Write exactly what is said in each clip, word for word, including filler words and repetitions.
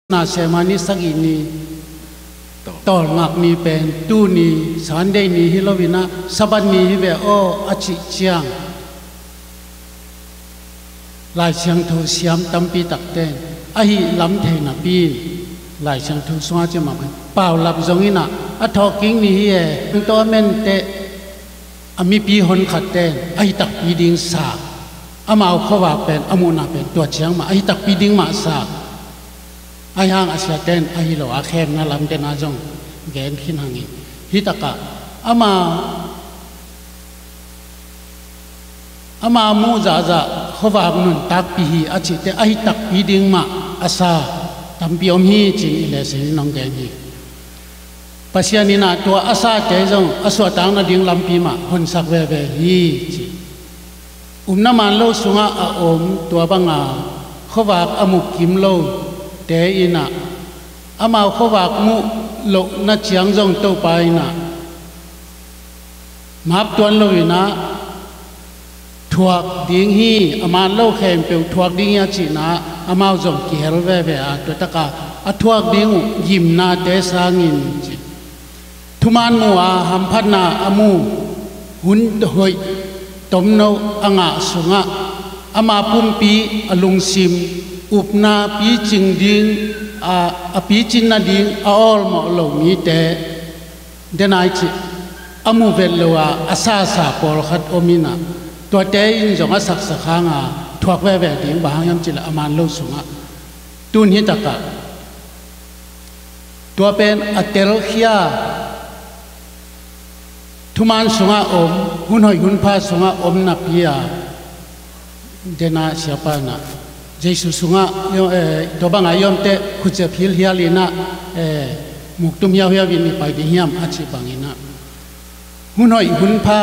na sema ni sagih ni tawlngak ni pen tuni Sunday ni hi lo in ah Sabbath ni hi ve aw a cih ciang Lai Siangtho siam tampi takte in ahi lam thei napi in Lai Siangtho sungah ci mah paulap zong in ah a thawhkik ni hi e, tawh a menteh a mipi honkhatte in ahi takpi ding sa, amau khuavak pen a muhna pen tua ciang mah ahi takpi ding mah sa. Ahi hang a siate in ahi lo a khemna lamte na zong gen khin hangin, hi takah ama ama muh zahzah khuavak nuntakpih hi a cihte ahi takpi ding mah a sa tampi om hi ci-in i lesson in hong gen hi. Pasian in ah tua a sate zong a suahtak nading lampi mah honsak veve hi ci. Upna man lo sungah a om tua banga khuavak a mukim lote in ah amau khuavak muh lohna ciang zong Topa in ah map tuan lo in ah thuak ding hi, a man lo khempeuh thuak ding hi a cihna ah amau zong kihel veve a, tua takah a thuak ding uh gimnate sangin ci. Thuman mu a hamphatna a mu, hun hoih tomno a ngah sungah ama pumpi a lungsim upna picing ding a, a picin nading a awlmawh lo mite denai cih a mu vet lo a a sasa pawlkhat om in ah tuate in zong a saksak hang a thuak veve ding bang hang hiam cih leh a man lo sungah tun hi takah tua pen a telkhia thuman sungah om, hun hoih hun pha sungah om napi a, dena siapa in ah Jesu sungah tua bangah i omteh khutzep hilhial in ah muktum hiauhiau in i pai ding hiam a cih bangin ah hun hoih hun pha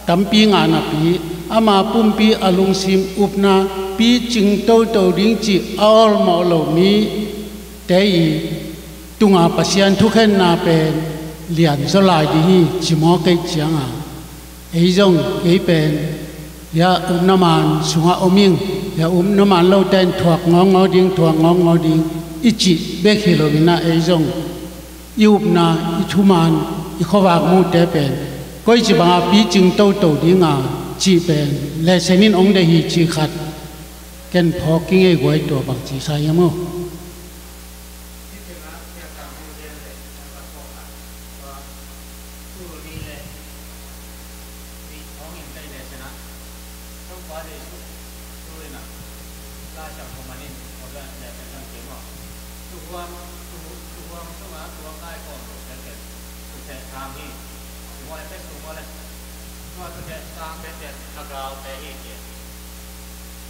tampi ngah napi ama pumpi a lungsim upna picing toto ding cih a awlmawh lo mite i tunga Pasian thukhenna pen lianzaw lai ding hi ci maw kei cianga ei zong kei pen hia upna man sungah om ing, hia upna man lote in thuak ngawngngawng ding, thuak ngawngngawng ding i cih bek hi lo in ah ei zong i upna, i thuman, i khuavak mute pen koici banga picing toto dinga cih pen lesson in ong deih hi cih khat ken phawk kingei guai tua bangci sa hiam aw?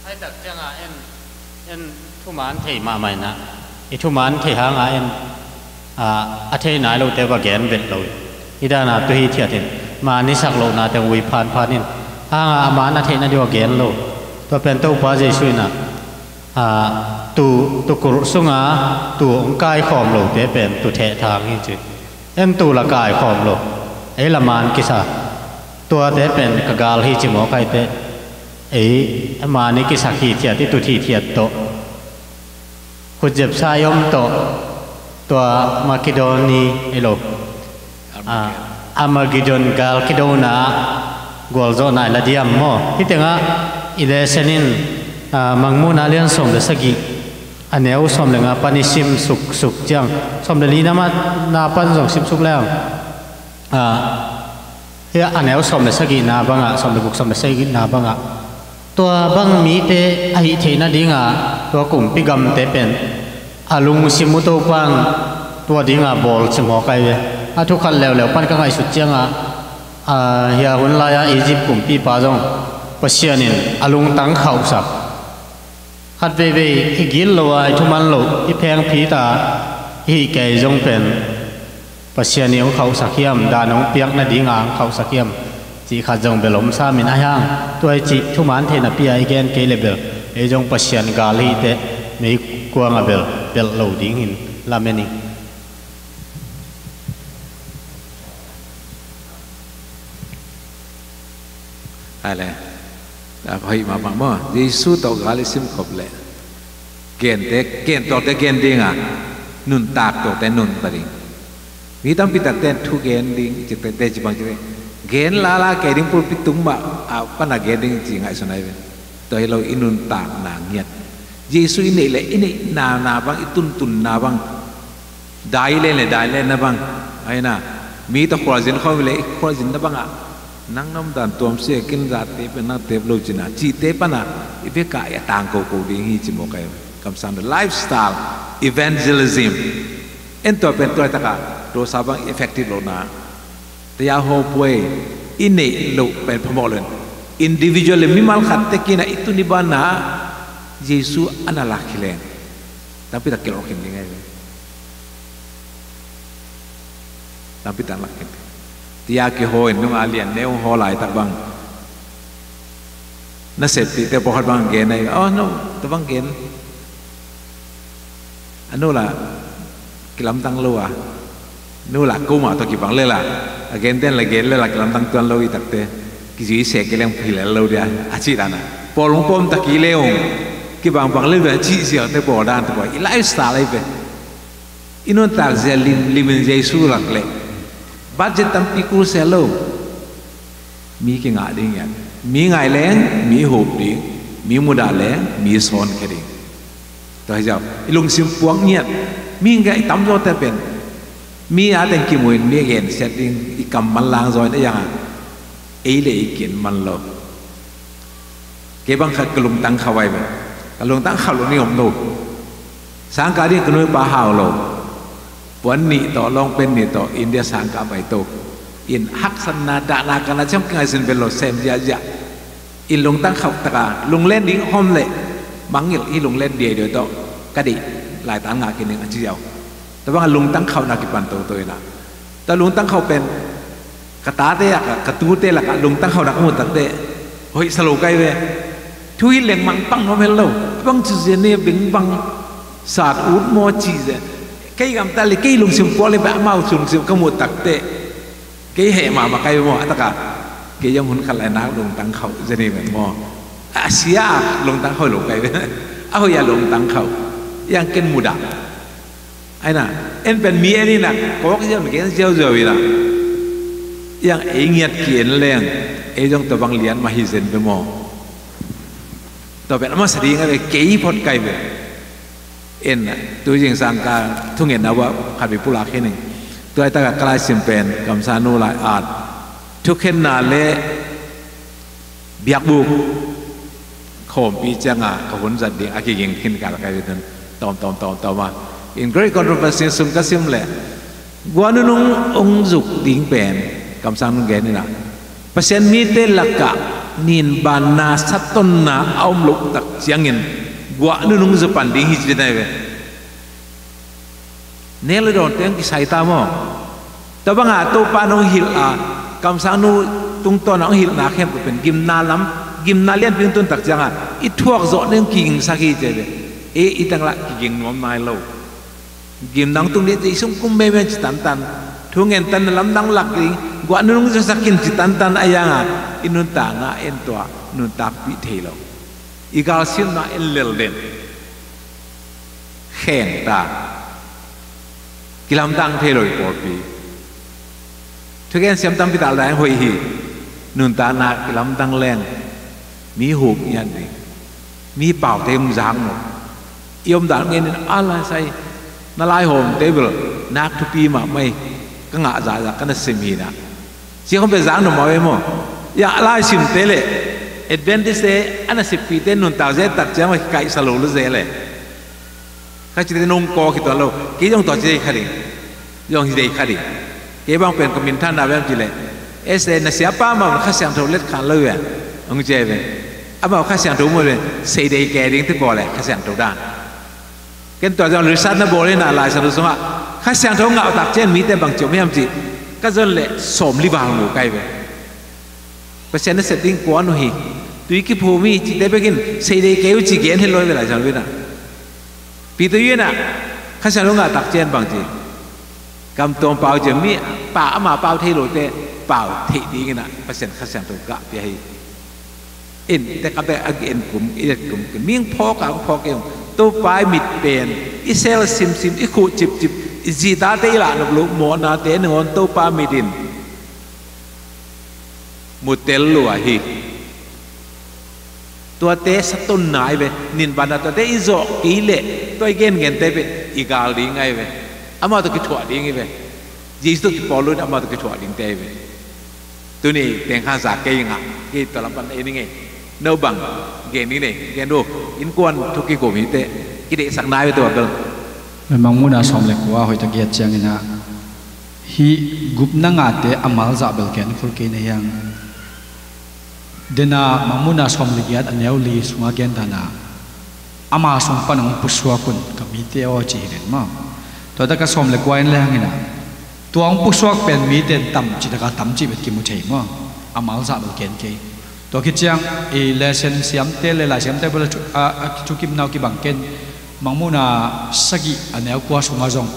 Ahi tak cianga en, en thuman thei mahmah inah, i thuman thei hanga en, a, a thei nai lote va gen vet lo. I dana tu hithiat in, man i sak lohnate ui phanphan in, hanga a man a theihna ding a gen lo. Tua pen Topa Jesuh inah, a, tu, tu kulh sunga tu hong kaikhawm lote pen tu theh thang hi ci. En tu la kaikhawm lo, ei la man kisa. Tuate pen ka gal hi ci mawk ahi teh. Ei, a man i kisak hithiat, i tut hithiat tawh, khutzepsa i om tawh, tua Makidon i, ei lo, a, Armagedon gal kidona gualzawhna i la diam maw? Hih tengah i lesson in, a, Mangmuhna lian sawm le sagih, a neu sawm le nga pan i sim suksuk ciang, sawm le li na pan zong sim suk leng, a, hih a neu sawm le sagihna bangah, sawm le guk, sawm le sagihna bangah, tua bang mite a hih theih nadinga tua kumpi gamte pen a lungsim uh Topa in tua dinga bawl ci mawk ahi ve. A thu khat leuleu pan ka ngaihsut cianga, a, hih a hun lai-a Egypt kumpipa zong Pasian in a lungtang khauhsak. Khat veivei i gil lo a, i thuman loh, i phengphit a i hih kei zong pen Pasian i hong khauhsak hiam, dan hong piak nadinga hong khauhsak hiam cih khat zong bel om sam in, ahi hang tua i cih thuman thei napi-a i gen kei le bel ei zong Pasian gal hi teh meikuang a bel belh lo ding hi in lamen ing. Ai le, a, hoih mahmah maw? Jesu tawh gal i simkhop leh Gente, gen tuakte gen dinga, nuntak tuakte nunta ding. Mi tampi takte thu gen ding, ci tete ci bang ci te. Gen lala kei ding pulpit tung mah, a pana gen ding ci ngaihsun ai ve. Tua hi lo i nuntakna ngiat. Jesu i neih le, i neihna na bang, i tuntunna bang. Dai len le, dai lenna bang. Aina, mi tawh khualzin khawm le, i khualzinna bangah. Nang na omdan tuam sia, ken zate pen nang tep lo cina. Cite pana, i vekah i a tang koko ding hi ci mawk ai. Kamsang the lifestyle, evangelism. En tua pen tua taka, tua sa bang effective lo na. Tia ho puai, i neih lo pen phamawh lo in. Individual le mimal khat tekina i tuni bana, Jesu ana lak hi leng. Tampi tak kilawh khin ding ai. Tampi tak lak khin. Tia kiho in nunga lian neu ho lai tak bang. Na sep tite pawlkhat bang gen ai. Oh no, ta bang gen. A nu la kilamdang lo a. Nu la ko mah tawh kibang lela. A gen den la gen lela kilamdang tuan lo i takte. Kizui se keleng hilel lo dia. A ci dana. Pawlung pawm tak i leung. Kibang bang le ve a ci ziau te pawl dan te pawl. I lifestyle ai ve. I nuntak zia lim, limin Jesu lak le. Budget tampi kul se lo. Mi kingah ding ian. Mi ngai leng, mi hup ding. Mi mudah leng, mi sawn khe ding. Tua hi zau. I lungsim puak ngiat. Mi ngai tam zaw te pen. Mi a teng kimuin, mi gen siat ding. I kam man lang zaw in a yang a. Ei le i kin man lo. Kei bang khat ka lungtang khauh ai ve. Ka lungtang khauh lo ni om lo. Sangka ding ka nuipa hau lo. Puan nih tawh, lawngpen nih tawh, India sangka pai to. In haksatna, dahna, kana ciam kingai sin vel lo, sem ziahziah. In lungtang khauh taka, lunglen ding hom le. Mangngilh hi lunglen diai diai tawh. Ka dih, laitan ngah kei ning a ci ziau. Tua bang a lungtang khauhna kipan toto ina. Tua lungtang khauh pen. Ka tate a, ka, ka tute laka lungtang khauhna ka muh takte. Hoih sa lo kai ve. Thu hi leng mang pang nuam hel lo. Bang ci zia ne beng bang. Sat ut maw ci zia. Kei gamta le kei lungsim puak le beh amau lungsim ka muh takte. Kei heh mahmah kai ve maw. A taka. Kei zong hun khat lai nak lungtang khauh zia ne beng maw. A sia lungtang khauh lo kai ve. A hoih a lungtang khauh. Yang ken mudah. Aina, en pen mi en ina, kawk ziau, gen ziauziau ina. Yang ei ngiat ki en leng, ei zong tua bang lian mah hi zen ve maw. Tua pen a masa ding a ve, kei phot kai ve. En, tu zingsang ka thungetna uh a, khat vei pulak hi ning. Tua i taka ka laisim pen, kamsang nu lai at. Thukhenna le, biakbuk khawmpi cianga ka hun zat ding a kiging khin kal kai tun tawm tawm tawm tawm a. In Great Controversy sung ka sim le guah nunung ong zuk ding pen kamsang nung gen ina Pasian mite lakah nin banna satonna a om loh tak ciangin guah nunung zapan ding hi ci nai ve. Nek le dawnte hong kisai ta maw? Tua banga Topa nong hilh a, kamsang nu tungtawn a hong hilhna khempeuh pen gimna lam, gimna lianpi hong tun tak cianga i thuak zawh neng kigingsak hi ci ve. E i tanglah kiging nuam nai lo. Gimna hong tung ding ci sung kum meme ci tantan. Thu ngen tan na lamdang lak ding, guah nunung zasak in ci tantan a yanga i nuntakna en tua nuntakpih thei lo. I galsilna en lel den. Khengta kilamdang thei lo i pawlpi. Thugen siam tampi tal dai hoih hi. Nuntakna kilamdang leng mi hup ngiat ding. Mi paute hong zak nop. I omdan ngenin a laisai na laihawmte bel nak thupi mahmah hi. Ka ngah zahzah ka na sim hi na. Sia khawm pia zak nop mah ve maw? Ya laisimte le Adventist te a na sippite nuntak zia tak ciang mah kaihsa lo lu zia le. Kha cite nong kaw khituan lo. Kei zong tua ci dei kha ding. Zong hi dei kha ding. Kei bang pen ka minthanna bem ci le. Ese na siapa mah Kha Siangtho let khan lo ve. Hong ci ve. Amau Kha Siangtho mu ve. Sei dei ke ding te paw le Kha Siangtho dan. Ken tua zong research na bawl hi na Lai Siangtho sungah Kha Siangtho ngah tak cian mite bang ciom hiam ci. Ka zon le sawm li val mu kai ve. Pasian na sep ding kuan uh hi. Tui kiphum hi cite bekin sei dei kei uh ci gen hello ve Lai Siangtho ina. Peter ina Kha Siangtho ngah tak cian bang ci. Kam tuam pau cian mi pa ama pau thei lote pau theih ding ina Pasian Kha Siangtho gah pia hi. In te ka bek a gen kum i let kum kin ming phawk a phawk kei ung. Topa i mit pen i sel simsim, i khuh cipcip, i zitate i lahnop loh mawhnate nangawn Topa mit in mutel lua hi. Tuate satonna ahi ve, ninbanah tuate i zawh kei leh tua i gengente pen i gal ding ahi ve. Amah tawh kithuah ding hi ve. Jesu tawh kipawl lo in amah tawh kithuah dingte ahi ve. Tuni tengkhan za kei ngah, kei tua lam pan ei ning ei. No bang gen ning ei, gen uh. Innkuan thu kikum hite, kideihsak nai ve tua bel. Mangmuhna sawm le kua hoihtak i et cianginah hih gupna ngahte a malzah bel gen khol kei na hiang. Dena Mangmuhna sawm le giat a neu li sunga gen dana ama sung pan hong pusuak un ka mite aw ci hi ven maw. Tua taka sawm le kua in le hanginah tua hong pusuak pen mite tam citaka tam cih bet kimu thei maw. A malzah bel ken kei. Tua khit ciang i lesson siamte le lai siamte bel a thu, a, a thukimnau kibang ken. Mangmuhna sagih a neu kua sunga zong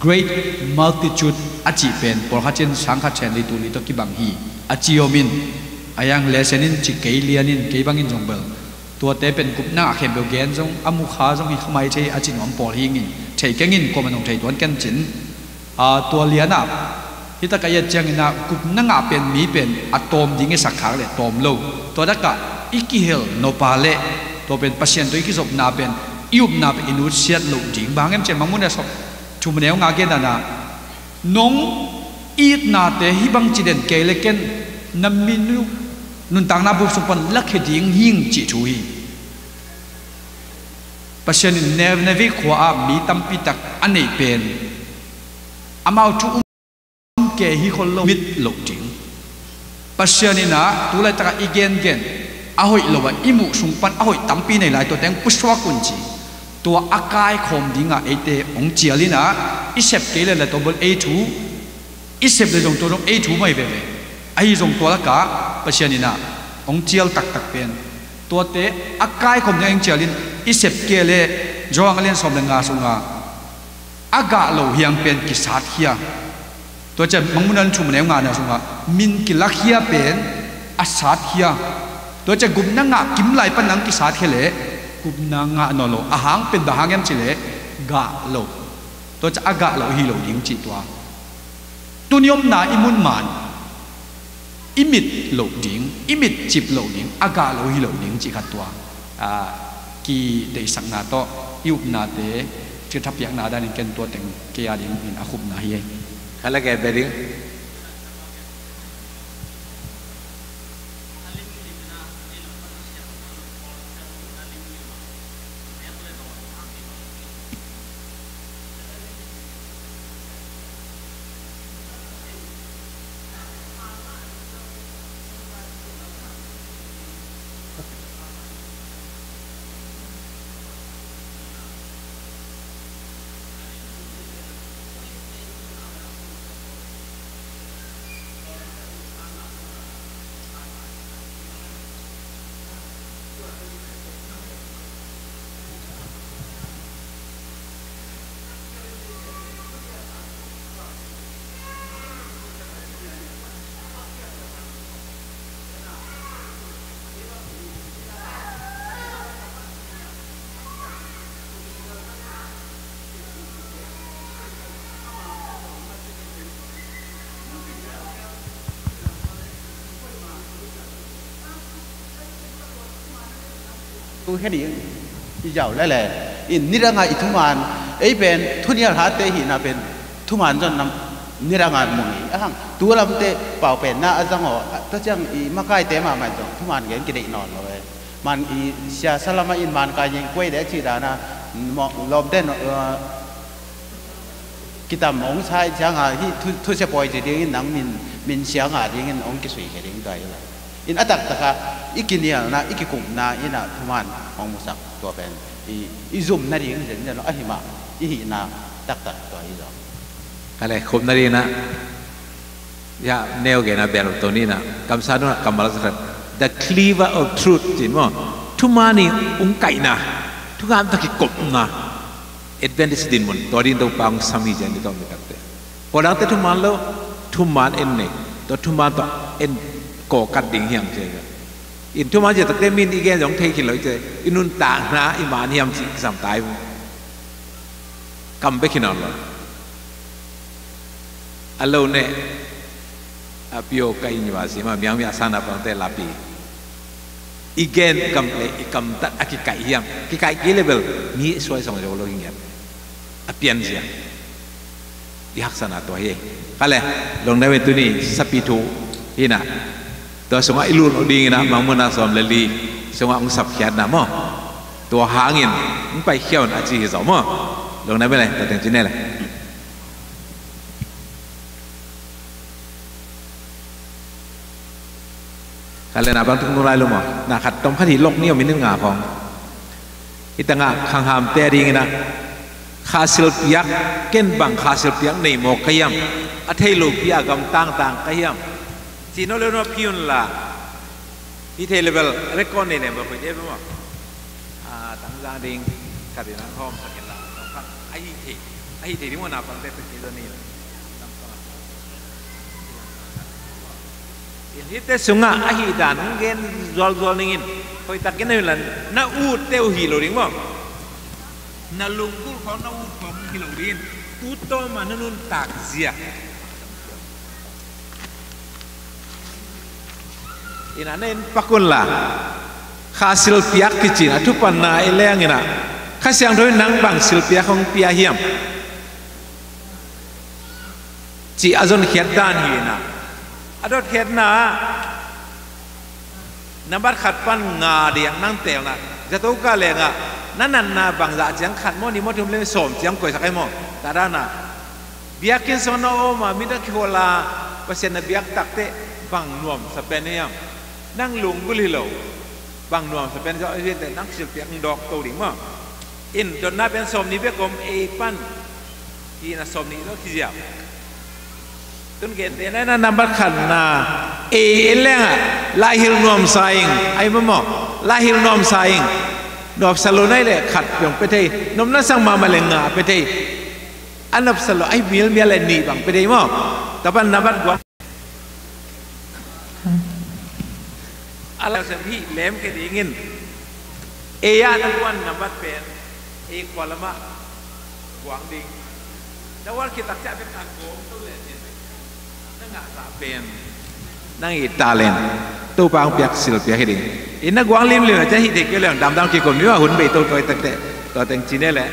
great multitude a cih pen pawlkhat cin sangkhat sen li tu li tawh kibang hi a ci om in. A yang lesson in ci kei lian in kei bangin zong bel tuate pen gupna ngah khempeuh gen zong a mukha zong hi khamai thei a ci nuam pawl hi ngin thei kengin kuaman hong thei tuan ken cin. A, tua lianah hih takah i et cianginah gupna ngah pen mi pen a tawm ding i sak khak le tawm lo. Tua takah i kihel nop a le tua pen Pasian tawh i kizopna pen i upna pen i nutsiat loh ding bang em cian Mangmuhna sawm thum neu nga gen dana nong itnate hih bang ci den kei le ken na min uh nuntakna bup sung pan lakhia ding hing cih thu hi. Pasian in Nineveh khua ah mi tampitak a neih pen amau thu um ke hi khol lo mit loh ding. Pasian in ah tulaitakah i gengen a hoih lo ah i muh sung pan a hoih tampi nei lai tua teng pusuak un ci. Tua a kaikhawm dingah eite hong cial in ah i sep kei le le tua bel ei thu i sep le zong tua zong ei thu mai veve. Ahi zong tua lakah Pasian in ah hong cial taktak pen tuate a kaikhawm dingah hong cial in i sep kei le Johan a lian sawm le nga sunga a gah lo hiang pen kisatkhia. Tua ciah Mangmuhna thum neu ngana sungah min kilakhia pen a satkhia. Tua ciah gupna ngah kimlai pan nang kisatkhia le gupna ngah nawn lo a hang pen dah hang em ci le gah lo. Tua ciah a gah lo hi lo ding cih tua. Tuni omna i mun man i mit loh ding, i mit cip loh ding, a gah lo hi lo ding cih khat tua. A, kideihsakna tawh i upnate cithapiakna danin ken tua teng kei a dingin a khupna hi ei. Khalake beding. Tu khia ding i zau lele in nidanga i thuman ei pen thunial hatte hihna pen thuman zon nam nidanga mu ngei a hang tu lamte pau pen na a zang aw ta ciang i makaite mahmah zong thuman gen kideih nawn lo e. Man i siasa lama in man kai ning kuai de ci dana lawmte kitam hong sa i cianga hih thu, thusia pawi ci dingin nang min, min sianga dingin hong kisui khia ding tua hi lo. In a taktakah i kinialna, i kikumna innah thuman hong musak tua pen i, i zumna ding zenzen lo ahi mah i hihna taktak tua hi lo. Kale khupna dinah ya neu gena bel to ninah kamsa nunah kammal zakhat the cleaver of truth cin maw thuman i ung kaihna thuman tawh kikopna Adventist dinmun tua din Topa hong sam hi cian ni tawh mi takte. Pawlangte thuman lo, thuman en nei, tua thuman tawh en kawkat ding hiam cia. In thuman zia takte min i gen zong thei khin lo i ci, i nuntakna i man hiam cih kisam tai. Kam bek hi nawn lo. A lo ne a pio ka in va si ma miang mia sana pangte lapi. I gen kam le i kamtat a kikaih hiam? Kikaih kei le bel mi suai song zo lo hi ngiat. A pian zia. I haksatna tua hi. Kha le, lawng dam e, tuni sapi thu hi na. Tua sungah i lut lo ding ina, Mangmuhna sawm le li sungah hong sapkhiatna maw. Tua hangin hong paikhia un a ci hi zaw maw. Lawng dam e le, tua teng ci ne le. Kha le na bang tuk nu lai lo maw. Na khat tom khat hi lok ni om minit nga khawng. Hi tangah khanghamte a dingin ah, kha silpiak, ken bang kha silpiak nei mawk ka hiam? A thei lopi a gamtang tang ka hiam? Ci no le no phi un la. Hi thei le bel record nei lem bel hoih dei bel maw. A, tangzang ding khat in hong hawm sak in la. Tong khat a hi thei, a hi thei ding maw na pangte pek ni zo ni la. In hihte sungah a hih dan hong gen zualzual ning in, hoih takin na hi lan, na utte uh hi lo ding maw? Na lunggulh khawng, na ut khawng hi lo ding. Tu tawm a na nuntak zia. Ina na in pak un la. Kha silpiak kicin a thupanna i leng ina, Kha Siangtho in nang bang silpiak hong pia hiam? Cih a zonkhiat dan hi ina. A dotkhiatna ah, nambat khat pan nga diang nang teelna. Zato ka lengah, na natna bangzah ciang khat maw, nih maw, thum le sawm ciang koisak ai maw. Tua dana. Biakinn sung na om a, mi na kikholh a, Pasian na biak takteh bang nuamsa pen hiam? Nang lunggulh hi lo. Bang nuamsa pen zaw, nang silpiak hong dawk to ding maw. In dotna pen sawm nih bek om ei pan. Hi na sawm nih lo kiziau. Tun gente na na nambat khatna, ei en lengah, laihilh nuamsa ing, ai mamaw, laihilh nuamsa ing. Nuamsa lo nai le khat piang pe thei, nuam na sang mahmah le nga pe thei. A nuamsa lo, ai mialmial le nih bang pe thei maw. Tapan nambat gua. A la sem hi lem ke dingin. Ei a na guan nambat pen. Ei kua lamah guang ding. Na guan khit tak ciah bek a gawm to le cin. Na ngahzah pen. Nang i talent. Topa hong piak silpiak hi ding. I na guang limlim a ciah hi thei kei leng damdam kikun mi a hun bei to tua i takte. Tua teng cine le.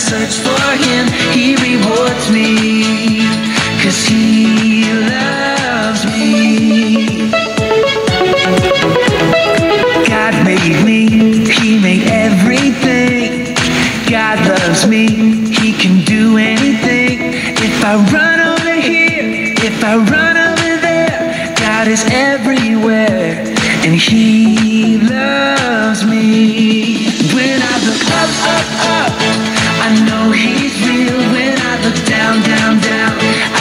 Search for him, he rewards me, 'cause he loves me. God made me, he made everything. God loves me, he can do anything. If I run over here, if I run over there, God is everywhere, and he loves me. When I look up, up, up, I know he's real. When I look down, down, down,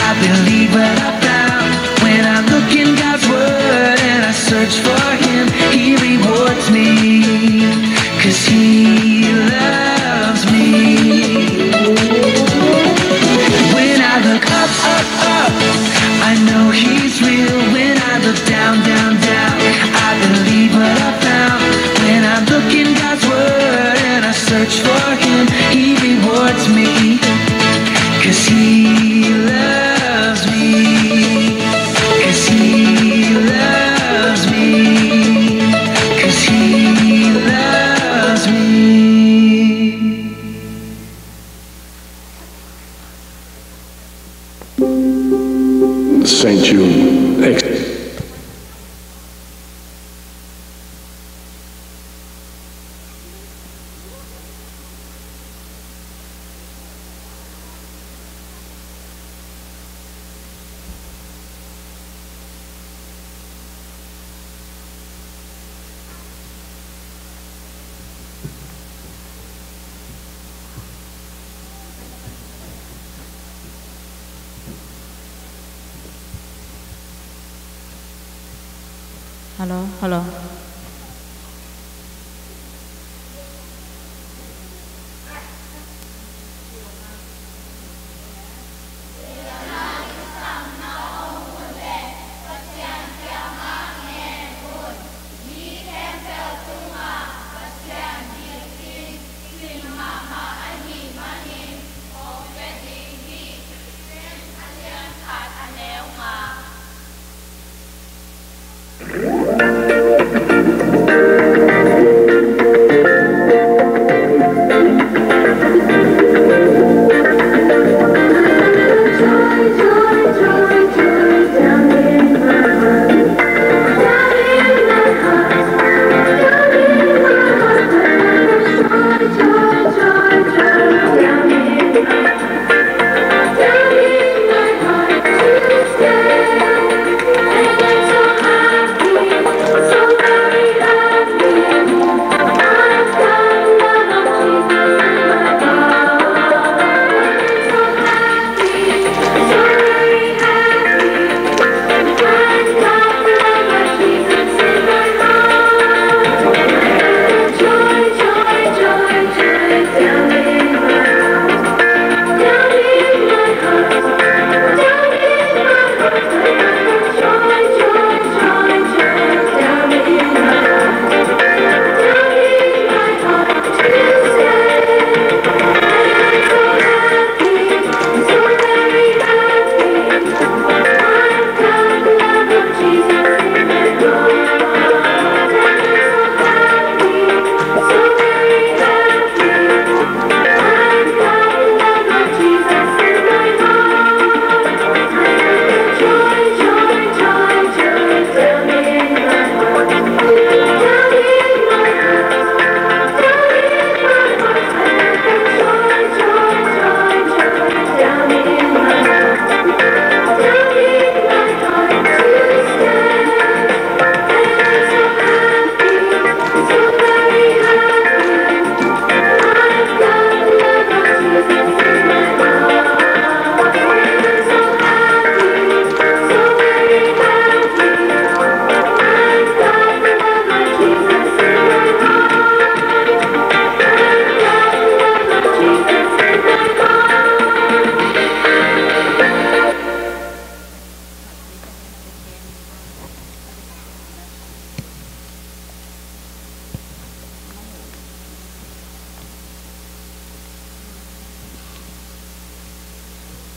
I believe what I found. When I look in God's word and I search for him, he rewards me, 'cause he loves me. When I look up, up, up, I know he's real. When I look down, down, down, I believe what I found. When I look in God's word and I search for him, he rewards me, 'cause he loves me, 'cause he loves me, 'cause he loves me. Saint Jude. Hello, hello.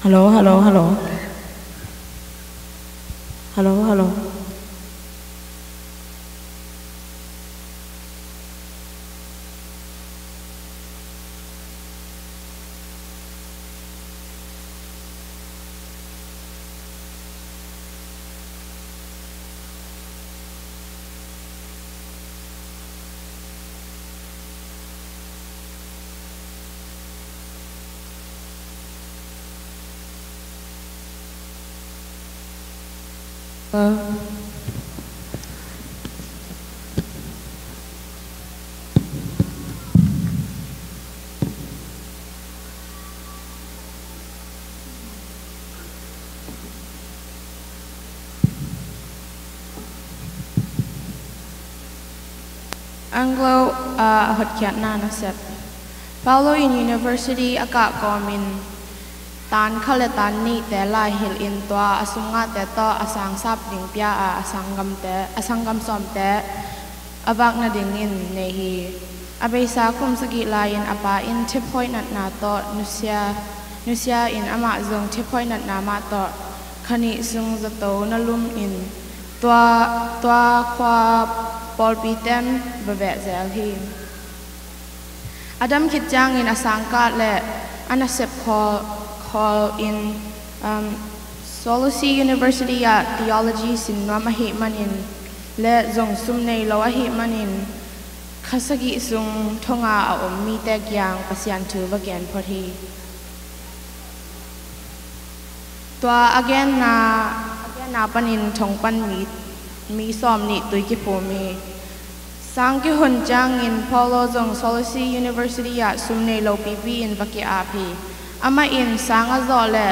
Hello, hello, hello. Hello, hello. Anglo a hotkhiatna nasep. Paulo in university a kah kawmin tan khat le tan nihte lai hilhin tua a sumngahte tawh a sangsap ding pia a, a sanggamte, a sanggam sawmte a vak nadingin nei hi. A beisa kum sagih lai-in a pa in thip hoih natna tawh nusia, nusia in amah zong thip hoih natna mah tawh kha nih sung zato na lum in tua, tua khua pawlpi ten va veh zel hi. A dam khit ciangin a sangkah le a nasep khawl, khawl in, um, Solusi University ah theology sin nuam ahih manin le zong sum nei lo ahih manin kha sagih sung thonga a om mite kiang Pasian thu va gen phot hi. Tua a genna, a genna panin thong pan mi, mi sawm nih tui kiphum hi. Sang kihun ciangin Paulo zong Solusi University ah sum nei lo pipi in va ki-ap hi. Amah in sang a zawh le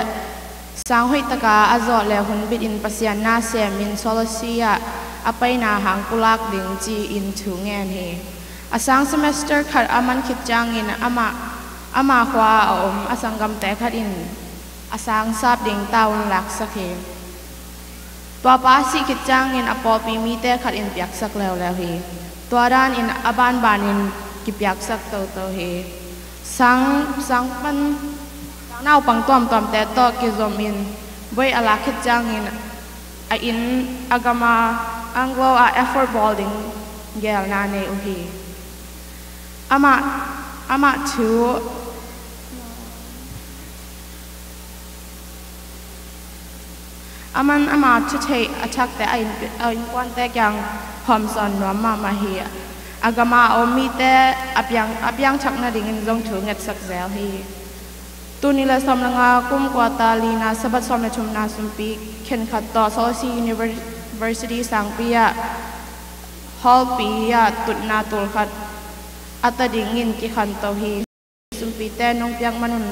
sang hoihtaka a zawh le hun bitin Pasian na semin Solusi ah a paina hang pulak ding ci-in thu ngen hi. A sang semester khat a man khit ciangin amah, ama khua a om a sanggamte khat in a sangsap ding taun laksak hi. Tua pa sih khit ciangin a pawlpi mite khat in piaksak leuleu hi. Tua danin a banbanin kipiaksak toto hi. Sang, sang pan, sang naupang tuamtuamte tawh kizomin buai a lak khit ciangin a inn a gama Anglo a effort bawl ding gelna nei uh hi. Amah, amah thu, aman ama thu theih a thakte a inn, a innkuante kiang hawmsawn nuam mahmah hi. A gama a om mite a piang, a piangthak nadingin zong thu ngetsak zel hi. Tul nih le sawm le nga kum kua ta lina Sabbath sawm le thumna sumpi khenkhat tawh Solusi University sangpi ah hallpi ah tutna tul khat a ta dingin kikhanto hi. Sumpite nong piak man un.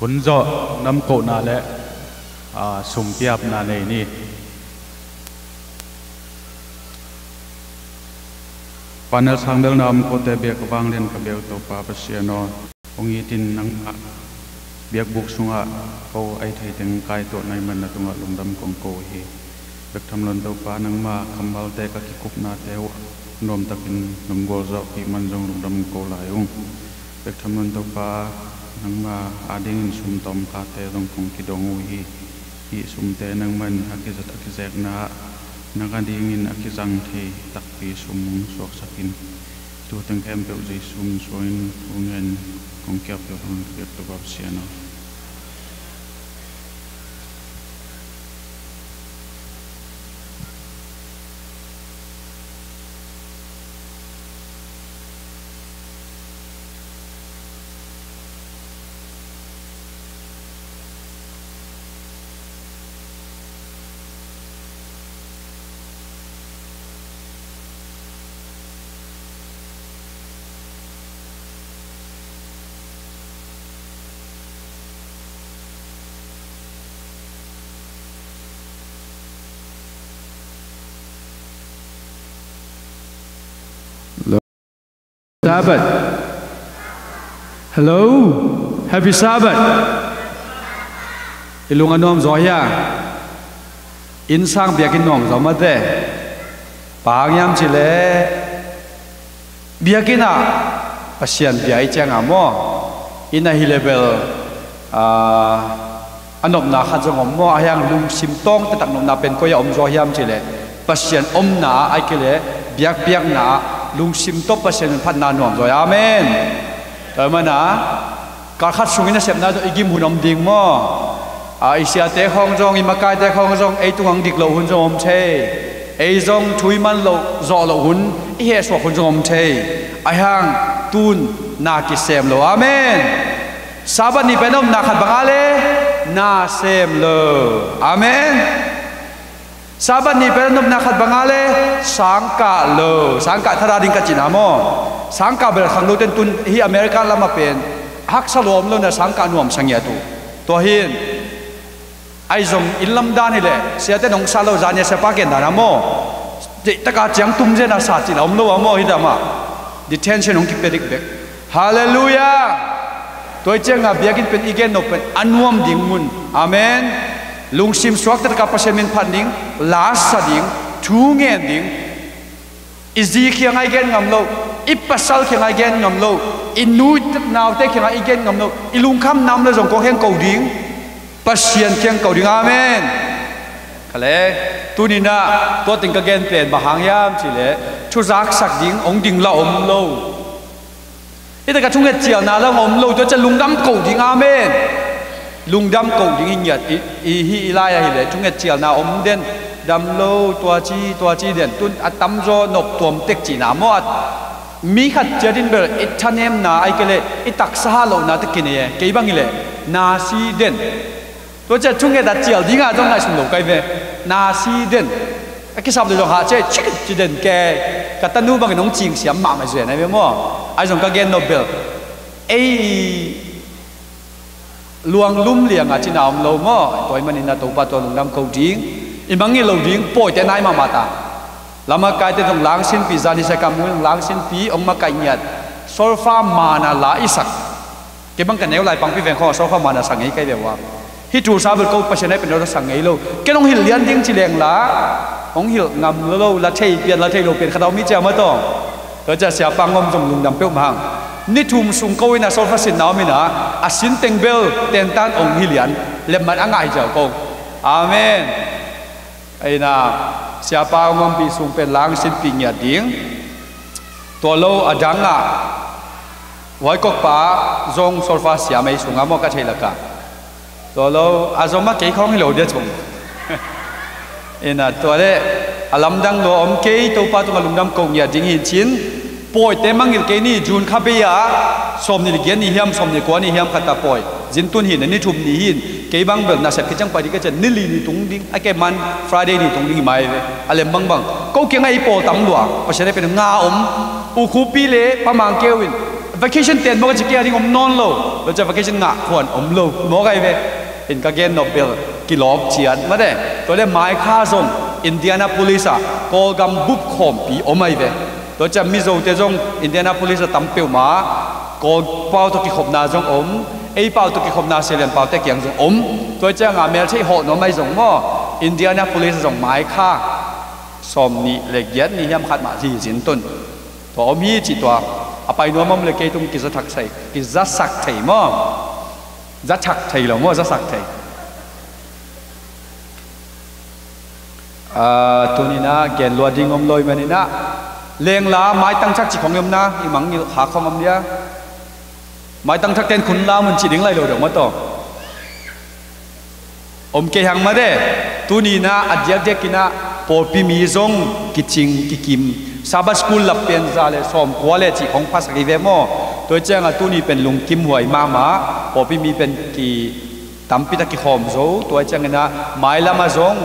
Hun zawh namkohna le, aa, sumpiapna nei ni. Panel sangbelna om kote bek a vanglian ka beu Topa Pasian aw. Hong itin nangmah biakbuk sungah ko ai thei teng kaituah nai man na tungah lungdam kong ko hi. Bek tham lon Topa nangmah kammalte ka kikupnate uh nuamtakin nong gualzawhpih man zong lungdam ko lai ung. Bek tham lon Topa nangmah adingin sum tawmkate zong kong kidong uh hi. Hih sumte nangmah in a kizat a kizekna ah nang adingin a kizang thei takpi sum hong suaksakin. Thu teng khempeuh Jesu min suangin thu ngen kong kiap peuh hong kiap Topa Pasian aw. Sabbath. Hello. Happy Sabbath. I lung a nuam zaw hia? Inn sang biakinn nuam zaw mate. Bang hang hiam cih leh biakinn ah Pasian bia i ciang a maw, inn ah hi leh bel, aa, a nopna khat zong om maw, a hiang lungsim tawng taktak nopna pen koi ah om zaw hiam cih leh Pasian omna ah, ahih kei leh biakpiakna ah, Lungsim tawh Pasian in phatna nuam zaw hi. Amen. Tua hi mana, kalkhat sungin a sepna tawh i gim hun om ding maw? A, i siate khawng zong, i makaite khawng zong, ei tungah dik loh hun zong om thei. Ei zong thu i man loh, zawh loh hun, i hehsuak hun zong om thei. Ahi hang tun na kisem lo. Amen. Sabbath ni pen a nopna khat bang a le na sem lo. Amen. Sabbath ni pen a nopna khat bang a le sangkah lo. Sangkah thadah ding ka cihna maw? Sangkah bel khangnote in tun hi America lamah pen haksa lua om lo na, sangkah nuamsa ngiat uh. Tua hi in, ahi zong inn lam dan hileh siate nong sa lo, zan ni a siapa gen dan a maw? Deihtak a ciang tum zen a sa cihna om lo a maw, hi dan mah. Detention hong kipia dik bek. Halleluiah. Tua hi ciangah biakinn pen i gen nop pen a nuam ding mun. Amen. Lungsim suakta tak a Pasian min phat ding, la sa ding, thu ngen ding. I zi kiangah i gen ngam lo, i pasal kiangah i gen ngam lo, i nu i naute kiangah i gen ngam lo, i lungkham nam le zong ko kheng ko ding, Pasian kiang ko ding. Amen. Ka le, tuni-in ah tua teng ka gen pen bang hang hiam cih leh, thuzaksak ding hong ding la om lo. Hi tak a thunget cialna la om lo, tua ciang lungdam ko ding. Amen. Lungdam ko ding hi ngiat i, i, hi i lai ahih leh thunget cialna om den, dam lo, tua ci, tua ci den, tun a tamzaw nop tuam tek cihna maw, a mi khat ciat in bel i thanemna ahih kei leh i taksa hah lohna tawh kinei e, kei bang hi leh na si den. Tua ciang thunget a cial dingah zong ngaihsun lo ka hi ve. Na si den. A kisap le zong hah cia, cik ci den ke. Ka tanu bangin hong cing siam mahmah zen ahi ve maw? Ahi zong ka gen nop bel, ei luang lum liangah cihna om lo maw? Tua ahih manin ah Topa tungah lungdam ko ding. I mangngilh loh ding pawite nai mahmah ta. Lamakaite zong langsinpih, zan ni seka mung langsinpih, hong makaih ngiat. Solfa man a la i sak. Kei bang ka neu lai pangpi veng khawng a solfa man a sa ngei ka hi ve ua. Hih Tulsa bel ko Pasian ahi pen tua sa ngei lo. Ken hong hilh lian ding ci leng la, hong hilh ngam lo lo, la thei pian, la thei lo pian khat a om hi cia maw tawh. Tua ciang siapa ngom zong lungdam peuhmah hang. Ni thum sung ko in a solfa sinna om in ah, a sin teng bel tentan hong hilh lian. Lemmat a ngah hi cia ko. Amen. Ahi na, siapa hong ompih sung pen langsinpih ngiat ding. Tua lo a dangah, huai kokpa zong solfa siam ei sungah maw ka theih lakah. Tua lo a zom a kei khawng hi lo dia cung. Ina tua le a lamdang lua om kei, Topa tungah lungdam ko ngiat ding hi cin. Pawite mangngilh kei ni, June kha bei ah sawmnih le giat ni hiam, sawmnih kua ni hiam khat a pawi. Zintun hi na ni thum ni hi in, kei bang bel nasep khit ciang pai ding ka cian, ni li ni tung ding, a kei man Friday ni tung ding hi mai ve. A lem bangbang. Ko kiangah i pawl tam lua, Pasian a pen nga om, ukhupi le pamang keu in, vacation ten mawk a ci kia ding om nawn lo, lo cia vacation ngah khuan om lo, mawk ai ve. In ka gen nop bel, kilawp ciat, mate. Tua le mai kha zong, Indianapolis ah, Kawlgam bup khawmpi om ai ve. Tua ciang Mizote zong Indianapolis a tam peuhmah, Kawl pau tawh kikhopna zong om, ei pau tawh kikhopna Selian paute kiang zong om. Tua ciangah meltheih hawh nuam ahi zong maw, Indianapolis a zong mai kha sawmnih le giat ni hiam khat mah hi zintun. Tua om hi cih tua, a pai nuam om le kei tung kizathak thei, kizasak thei maw? Zathak thei lo maw, zasak thei. Ah, tuni-in ah gen lua ding om lo ahih manin ah, lengla maitang thak cih khong i om na, i mangngilh kha khong om dia. Maitang thak ten khun la mun cih ding lai lo deuh maw tawh. Om kei hang mate. Tuni-in ah a diakdiakin ah pawlpi mi zong kicing kikim. Sabbath school lap pen za le sawmkua le cih khong phasak hi ve maw? Tua ciangah tuni pen lungkim huai mahmah. Pawlpi mi pen ki tampi tak kikhawm zo, tua ciangin ah mailam ah zong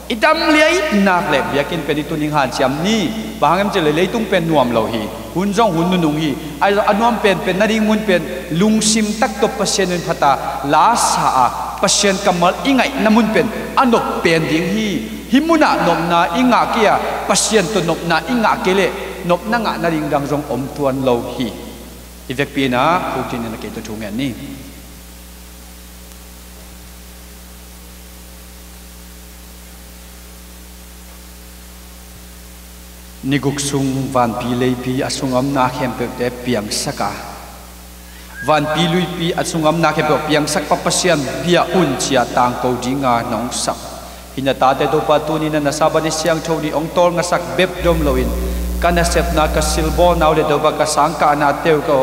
i dam liai nak le biakinn pen i tun ding hanciam ni. Bang hang hiam cih leh leitung pen nuam lo hi. Hun zong hun nunung hi. Ahi zong a nuam penpen nading mun pen lungsim tak tawh Pasian in phat a la sa a, Pasian kammal i ngaihna mun pen a nop pen ding hi. Hih munah nopna i ngah kei a, Pasian tawh nopna i ngah kei leh nopna ngah nading dang zong om tuan lo hi. I vekpi in ah, Pu Tin in a kei tawh thu ngen ni. Ni guk sung vanpi leipi a sungah omna khempeuhte piangsak a, vanpi luipi a sungah omna khempeuh piangsak Pa Pasian bia un ci-a tangko dinga nong sap. Hih na tate Topa tuni-in na Sabbath ni siangtho ni hong tawlngasak bek dom loin Ka nasepna, ka silbawlna uh le Topa, ka sangkahnate uh, ka,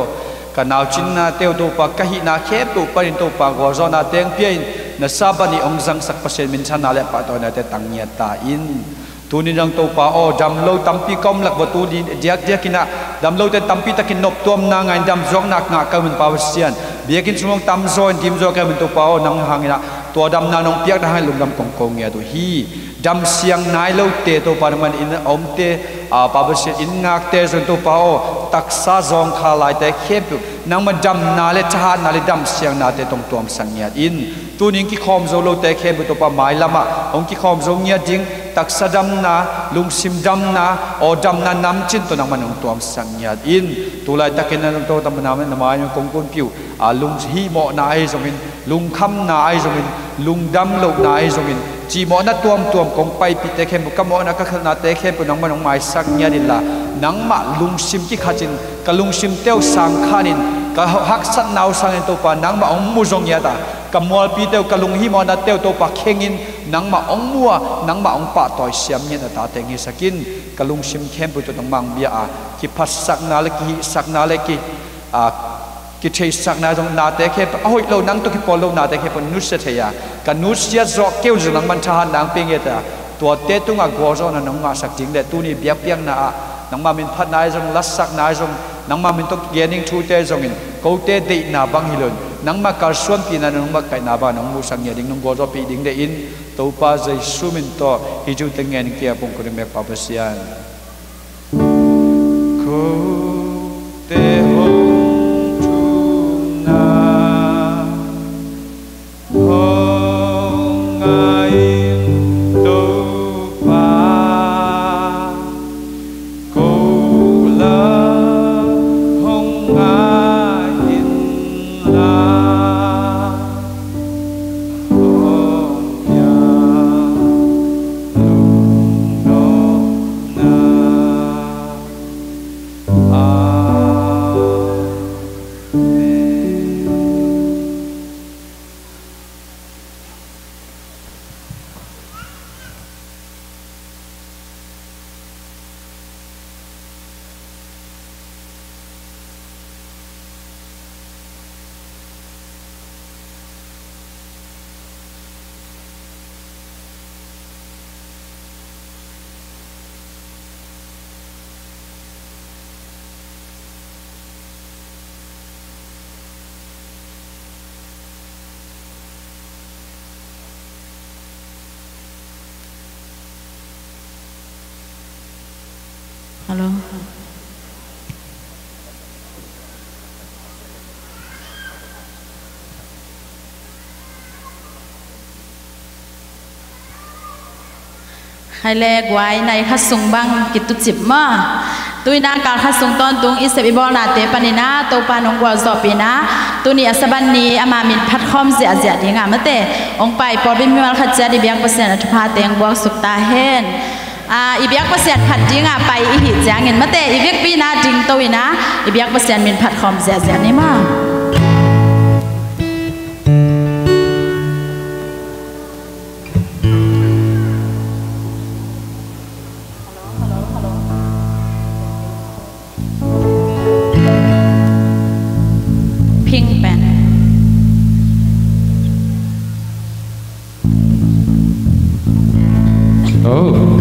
ka naucinnate uh Topa, ka hihna khempeuh panin Topa gualzawhna teng pia-in, na Sabbath ni hong zangsak Pasian minthanna le pahtawinate tang ngiat ta in. Tuni zong Topa aw, damlo tampi ka om lak bawh, tuni diakdiakin ah damlote tampi takin noptuamna ngah-in damzuakna ngah ka hih manin Pa Pasian, biakinn sung hong tamzaw in dimzaw ka hih manin Topa aw, nang hangin ah tua damna nong piakna hangin lungdam kong ko ngiat uh hi. Damsiang nai lote Topa nangman inn a omte, a, Pa Pasian, inn ngakte zong Topa aw, taksa zawngkhal laite khempeuh nangma damna le thahatna le damsiangnate tawh hong tuamsak ngiat in. Tuni-in kikhawm zo lote khempeuh Topa mailamah hong kikhawm zo ngiat ding, taksa damna, lungsim damna, aw damna namcin tawh nangman hong tuamsak ngiat in. Tulaitakin na tawh tamna na mai-ah kong kunpih uh, a, lunghihmawhna ahi zongin, lungkhamna ahi zongin, lungdam lohna ahi zongin, cihmawhna tuamtuam kong paipihte khempeuh, ka mawhna ka khelhnate khempeuh nangman hong maisak ngiat inla, nangmah lungsim kikhatin, ka lungsimte uh sangkhanin, ka haksatna uh sangin Topa nangmah hong mu zo ngiat a, ka mualpite uh, ka lunghihmawhnate uh Topa khengin, nangmah hong mu a, nangmah hong pahtawi siam ngiat na tate hong hisak in. Ka lungsim khempeuh tawh nangmah hong bia a, kiphatsakna le kihihsakna le ki, a, kitheihsakna zong, nate khempeuh, a hoih lo, nang tawh kipawl lo nate khempeuh nusia thei a, ka nusiat zawh kei un zong nangman thahatna hong pia ngiat a, tuate tungah gualzawhna nong ngahsak ding le tuni biakpiakna ah nangmah min phatna ahi zong, latsakna ahi zong, nangmah min tawh gen ding thute zongin, kote deihna bang hi loin, nangmah kalsuanpihna, nangmah kaihna bang nong muhsak ngiat ding, nong gualzawhpih ding deih in. Topa Jesu min tawh hih thute ngen kei a, pongkul ding bek Pa Pasian. Kote hong thumna hong ngai in Topa, ko la hong ngai in la, hong pia lungdamna. Amen. Hello. Khai le guai, nai khat sung bang kitucip maw. Tu-in ah kal khat sung tawntung i sep i bawlnate panin ah Topa nong gualzawhpih in ah, tuni a Sabbath ni ama min phat khawm ziahziah ding a, mate, hong pai pawlpi mimal khat ciat i biak Pasian a thupha teng buaksuk ta hen. A, i biak Pasian khat ding a pai i hih ciangin, mate, i vekpi-in ah dingto in ah i biak Pasian min phat khawm ziahziah ni maw. Pink pen. Oh.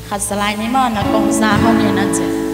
Khat za lai ni maw, na kong za hon hi na ci.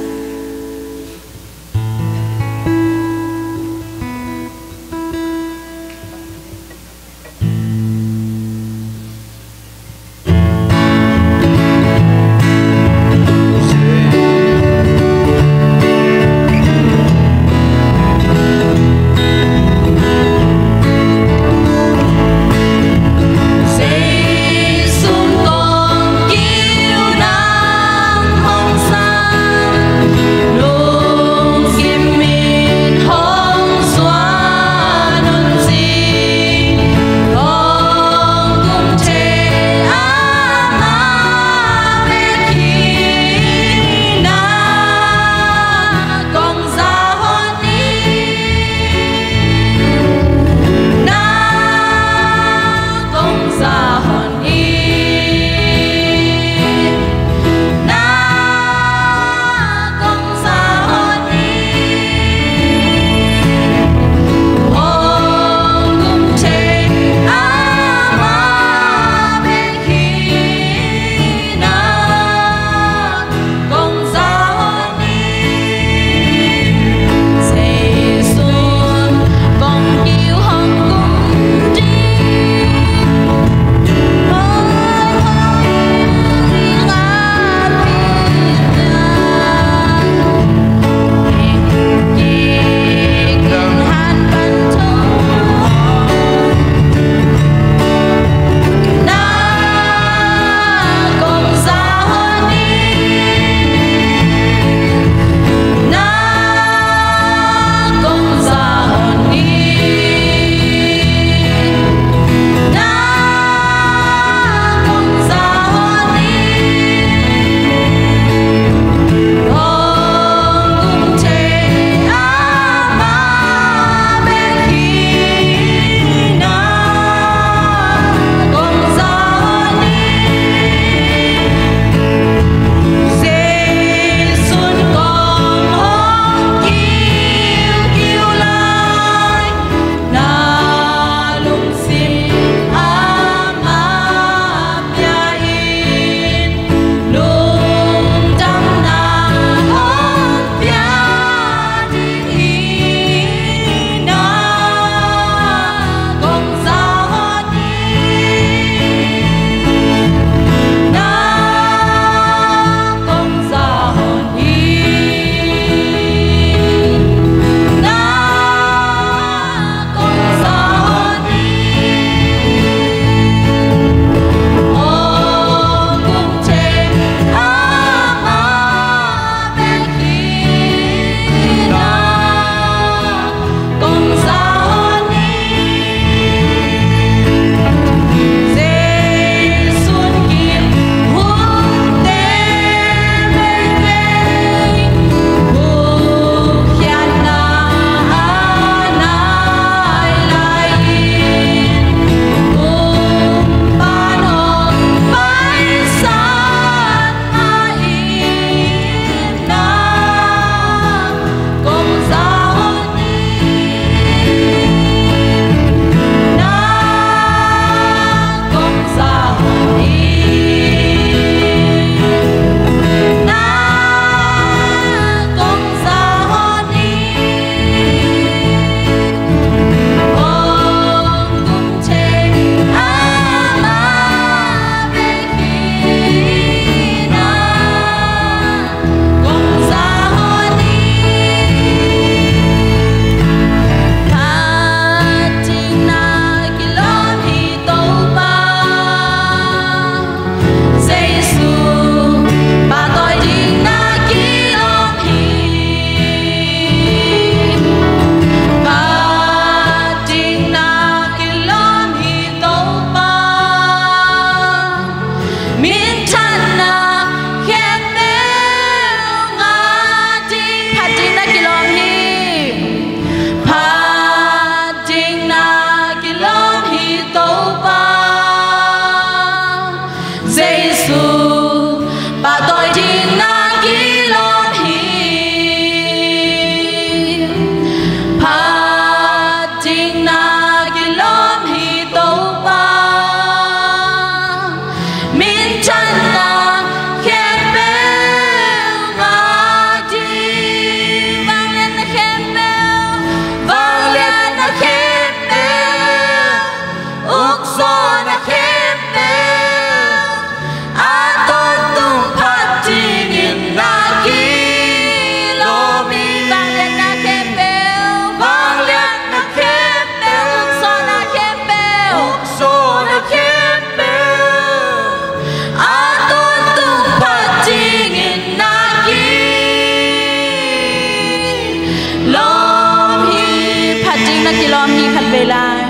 Vei lai.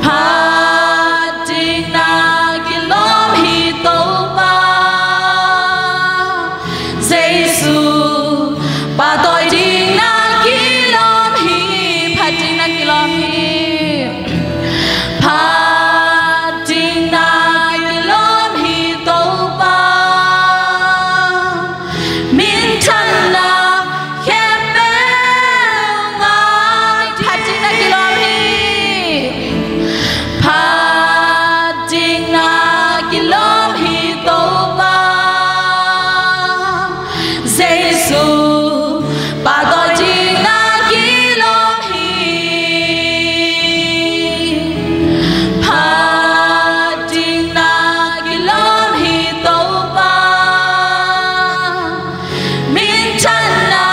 Phat ding na kilawm hi Topa Jesu, pahtawi ding na kilawm hi. Phat ding na kilawm hi. Phat ding na kilawm hi Topa, minthanna khempeuh ngah ding. Phat ding na kilawm hi. Phat ding na kilawm hi Topa Jesu, pahtawi ding na kilawm hi. Phat ding na kilawm hi Topa, minthanna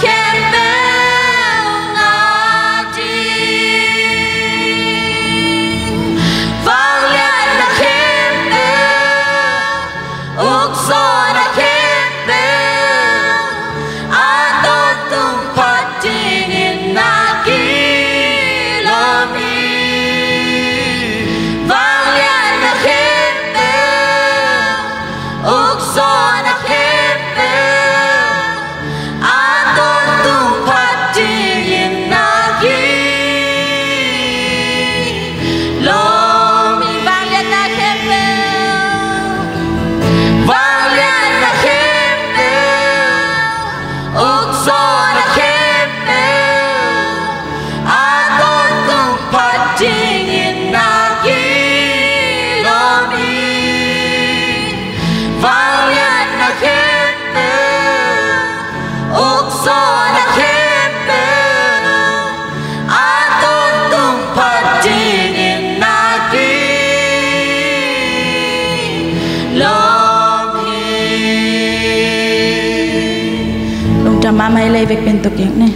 khempeuh ngah ding. Vangliatna khempeuh, ukzawhna khempeuh, a tawntung phat dingin na kilawm hi. Vangliatna khempeuh, ukzawhna khempeuh, a tawntung phat dingin na kilawm hi. Vangliatna khempeuh, vangliatna khempeuh, ukzawhna khempeuh, a tawntung phat dingin na kilawm hi. Vangliatna khempeuh, ukzawhna khempeuh, a tawntung phat dingin na kilawm hi. Lungdam mahmah hi, lei vekpi in tuk kik ni.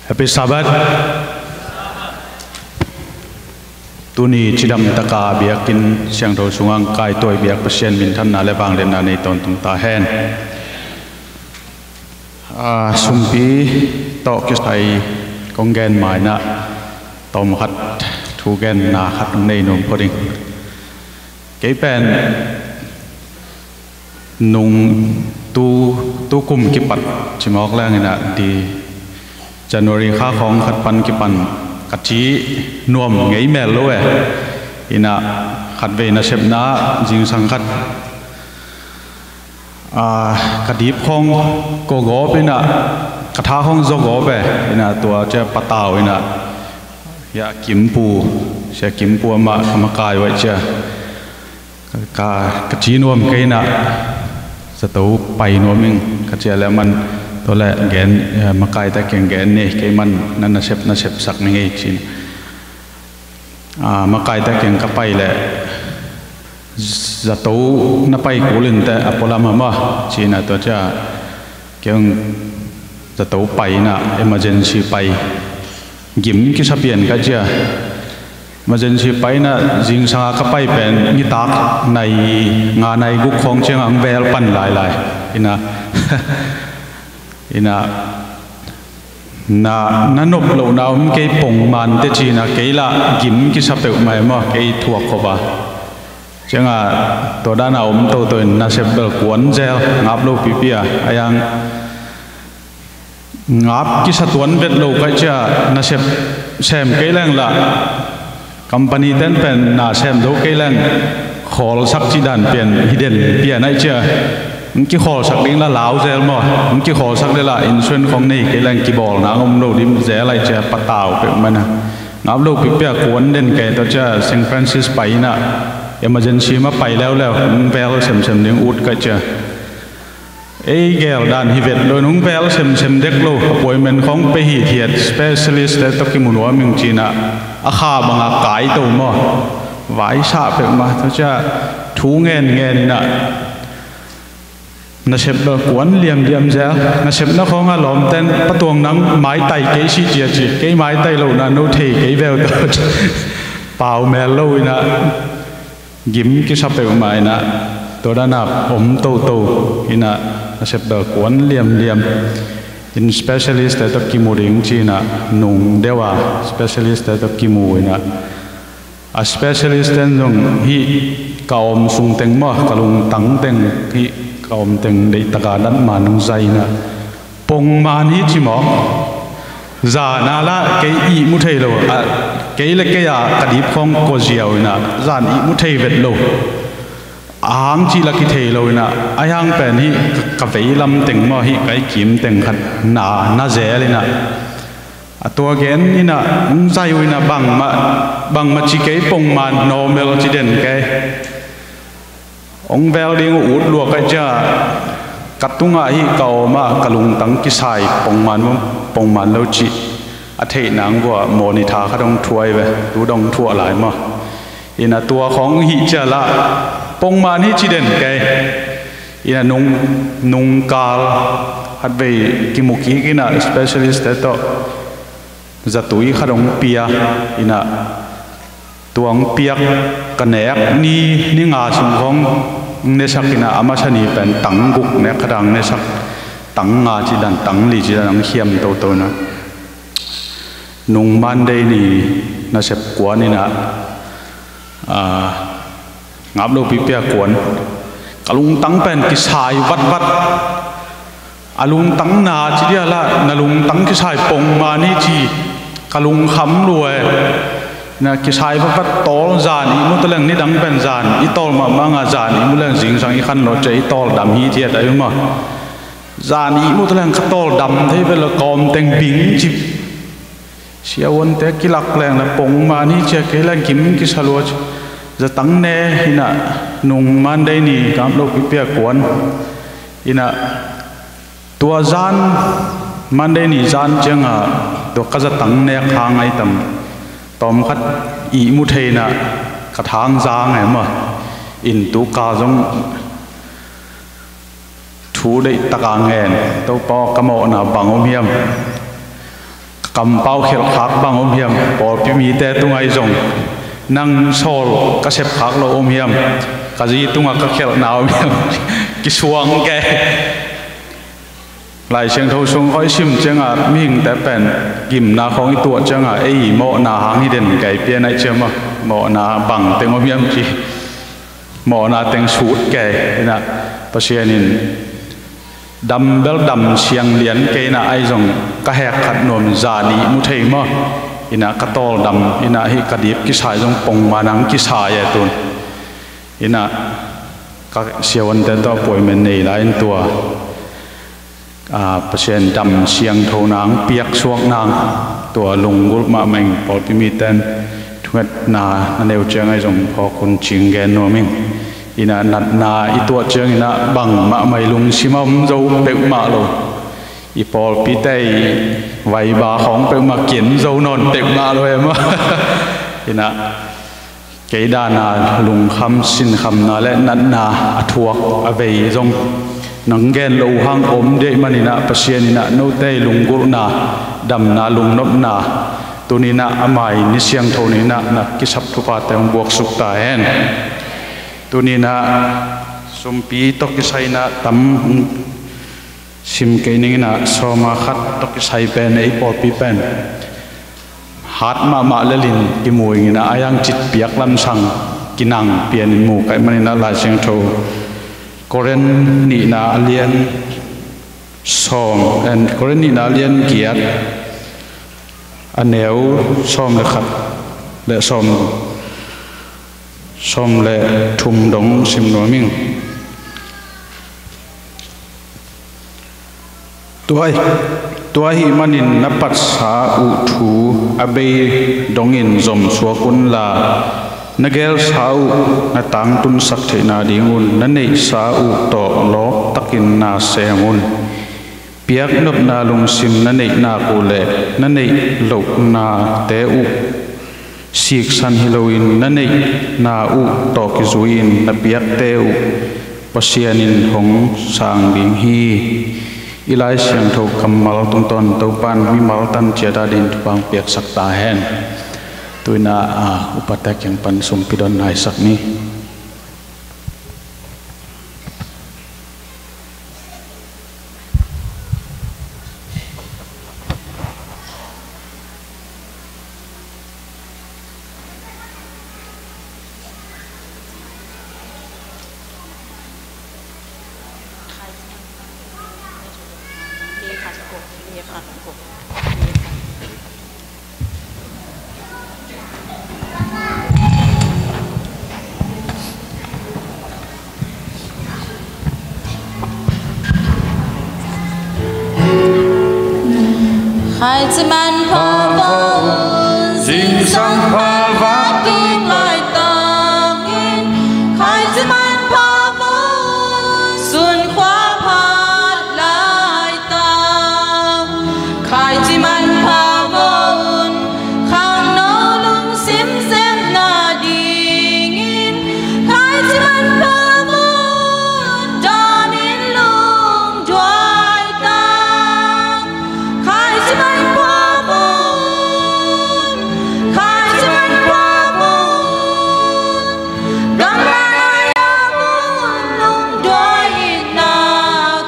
Happy Sabbath. Tuni cidam taka biakinn siangtho sungah kaituai biak Pasian minthanna le vangliatna nei tawntung ta hen. A, sumpi tawh kisai kong gen ma-in ah tawm khat thu genna khat nei nuam phot ing. Kei pen nung tu, tu kum kipat cimawk leng in ah di January kha khawng khat pan kipan ka ci nuam ngei mel lo e. In ah khatvei nasepna zingsang khat, a, ka dip khawng kogawp in ah ka tha khawng zogawp e. In ah tua cia patau in ah, ya, Kimpu, Sia Kimpu amah ka makai uh ai cia. Ka, ka ci nuam kei in ah, zato pai nuam ing ka ci a leh aman, tua leh gen, eh, makaite kiang gen ni, kei man na nasep, nasepsak ni ngei ci-in. Ah, makaite kiang ka pai leh, zato na pai kul inteh a pualam ah maw ci-in ah tua cia kiang zato pai in ah emergency pai gim kisa pian ka cia. Emergency pai in ah zingsang a ka pai pen nitak nai nga nai guk khawng ciang ang vel pan lailai. In ah, in ah na, na nop lohna om kei pongman teh ci-in ah kei lah gim kisa peuhmah e maw, kei thuak khop a. Ciang ah tua dan a om toto in nasep bel kuan zel, ngap lo pipi a, a yang ngap kisa tuan vet lo ka cia. Nasep sem kei leng lah, company ten pen na sem zo kei leng, khawlsak cih dan pian hi den pian ai cia. Hong kikhawlsak ding lah lau zel maw, hong kikhawlsak ding lah insurance khawng nei kei leng kibawlna hong om lo ding zel ai cia, patau peuhmah in ah. Ngap lo pipi a kuan den kei tua cia Saint Francis pai in ah, emergency mah pai leuleu, hong vel semsem ding ut ka cia. Ei gel dan hi vet lo, nung vel semsem dek lo, appointment khong pe hithiat, specialist te tawh kimu nuam ing cinah, a kha banga kai to maw. Vaisah peuhmah, tua cia thu ngen ngen inah, nasep bel kuan liamliam zel, nasepna khong a lawmten patuang nang maitai kei si cia ci, kei maitai lo na no thei kei veu tawh ci, pau mel lo inah, gim kisa peuhmah inah, tua dana om toto inah, nasep bel kuan liamliam in specialist te tawh kimu ding cinah, nung deuh a specialist te tawh kimu inah, a specialist ten zong hih ka om sung teng maw, ka lungtang teng hih ka om teng deihtaka datman nung zai inah, pongman hi ci maw. Zan a lah kei ihmu thei lo a, kei le kei a ka dip khong kua ziau inah, zan ihmu thei vet lo. A hang cih la kithei lo inah, a hang pen hih ka, ka veilam teng maw, hih ka i kim teng khat na, na zel inah, a tua gen inah hong zai uh inah, bangmah, bangmah ci kei, pongman normal ci den kei. Hong vel ding uh ut luak ai cia, ka tungah hih ka om ah ka lungtang kisai pongman, pongman lo cih a theih nang vua monitor khat hong thuai ve, tu dong thuah lai maw. Inah tua khong hih cia lah pongman hi ci den kei. Inah nung, nungkal khatvei kimu kik inah specialist te tawh zatui khat hong pia inah, tua hong piak ka nek ni, ni nga sung khong nesak inah, a masa ni pen tang guk nek khat a hong nesak, tang nga cih dan, tang li cih dan hong khiam toto inah, nung Monday ni nasep kuan inah, a, ngap lopi pia kuan, ka lungtang pen kisai vatvat. A lungtang na ci dia lah, na lungtang kisai pongman hi ci, ka lungkham lua e. Na kisai vatvat, tawl zan ihmu taleng, nidang pen zan i tawl mahmah nga, zan ihmu leng zingsang i khan lo cia i tawl dam hithiat ai maw. Zan ihmu taleng ka tawl dam thei vet lo, ka om teng bing ci. Siavuante kilak leng le pongman hi cia, kei leng kim kisa lua ci. Zatang ne inah, nung Monday ni ngap lopi pia kuan inah, tua zan, Monday ni zan cianga tua ka zatang nek hang ai tam, tawmkhat ihmu thei inah, ka thang zang e maw. In tu ka zong thu deihtaka ngen, Topa aw, ka mawhna bang om hiam? Ka kampau khelhkhak bang om hiam? Pawlpi mite tungah i zong nang sawl ka sepkhak lo om hiam? Ka zi tungah ka khelhna om hiam? Kisuang kei. Lai Siangtho sung khawng i sim cianga, mihingte pen gimna khawng i tuah cianga, ei mawhna hang hi den kei, pian ai ciama, mawhna bang teng om hiam ci. Mawhna teng sut kei inah, Pasian in dam bel dam siang lian kei inah, ai zong ka hek khat nuam, zan ihmu thei maw. Inah ka tawl dam inah, hih ka dip kisai zong pongman hang kisai e tun. Inah ka siavuante tawh appointment nei lai in tua, a, Pasian dam siangtho nang piaksuak nang, tua lunggulh mahmah ing. Pawlpi miten thungetna na neu ciang ai zong phawk un cing gen nuam ing. Inah natna i tuah ciang inah bang mahmah i lungsim a om zo peuhmah lo. I pawlpite i vaiba khawng peuhmah kin zo nawn peuhmah lo e maw. Inah kei dana lungkham, sinkhamna le natna a thuak a vei zong nang gen lo hang om deih man inah, Pasian inah note i lunggulhna, damna, lungnopna tuni inah a mai ni siangtho ni inah na kisap thuphate hong buaksuk ta hen. Tuni inah sumpi tawh kisai inah tam sim kei ning inah, sawma khat tawh kisai pen ei pawlpi pen hat mahmah lelin kimu ing inah, a yang citpiak lamsang kinang pianin mu kaih man inah, Lai Siangtho Korin nihna a lian sawm, en, Korin nihna a lian giat, a neu sawm le khat le sawm, sawm le thum dong sim nuam ing. Tua, tua ahih manin na patsa uh thu a bei dongin zomsuak unla, Na gelsa uh na tangtunsak theih nadingun na neihsa uh tawh lawptakin na sem un. Piaknopna lungsim na neih nak uh leh na neih lohnate uh siksan hi loin na neihna uh tawh kizui-in na piakte uh Pasian in hong sang ding hi. I Lai Siangtho kammal tungtawn Topa'n mimal tan ciat adingin thupha hong piaksak ta hen. Tu-in ah, ah, upate kiang pan sumpi don naisak ni. Khaici manpha vawng, zingsang phalvak ding laitakin, khaici manpha vawng, sunkhua phat laitak. Khaici manpha vawng, khangno lungsim sem nadingin, khaici manpha vawng, damin lungduai tak. Khaici manpha vawng, khaici manpha vawng, gamla nai-a vawng, lungduai itna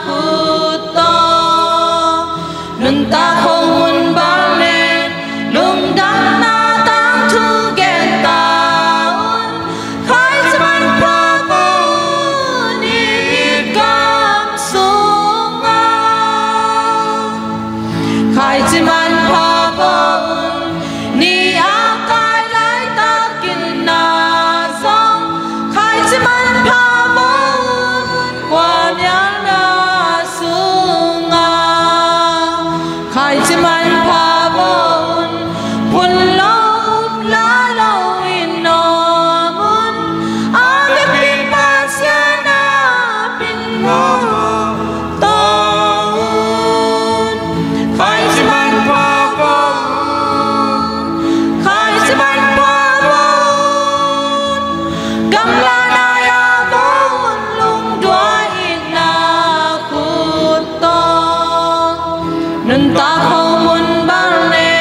khut tawh. Nuntak homun bang le lungdamna tangthu gen ta un. Khaici manpha vawng, i gam sungah. Khaici manpha vawng, ni a kai laitakin na zong. Khaici manpha vawng, khuamialna sungah. Khaici manpha vawng, phun lo, um la lo in om un. A vekpi Pasian a pin ngawh ta un. Khaici manpha vawng, khaici manpha vawng, gamla nai-a vawng, lungduai itna khut tawh. Nuntak homun bang le